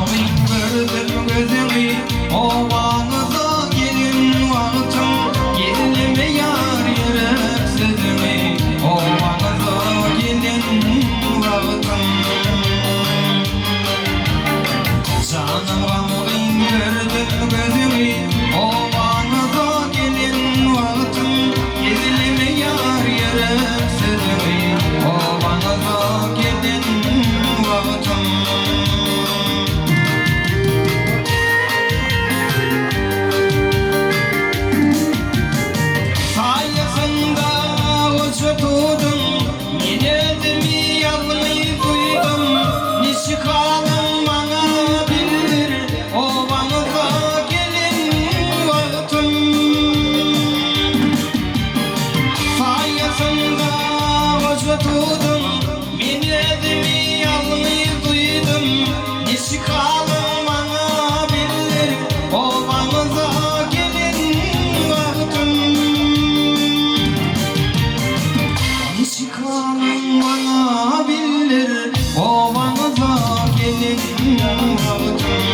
Gamgyn gördüm gözüňi, Obaňyza gelen wagtym, Gizlemeýär ýürek sözüňi, Obaňyza gelen wagtym. Janym gamgyn gördüm gözüňi, Obaňyza gelen wagtym, Gizlemeýär ýürek sözüňi, Obaňyza gelen wagtym. Saýasynda goja tuduň, Men özümi ýalňyz duýdum. Niçik halyň maňa bildir, Obaňyza gelen wagtym. Saýasynda goja tuduň, Men özümi ýalňyz duýdum. Niçik halyň maňa bildir, Obaňyza gelen wagtym. Niçik halyň maňa bildir, Obaňyza gelen wagtym.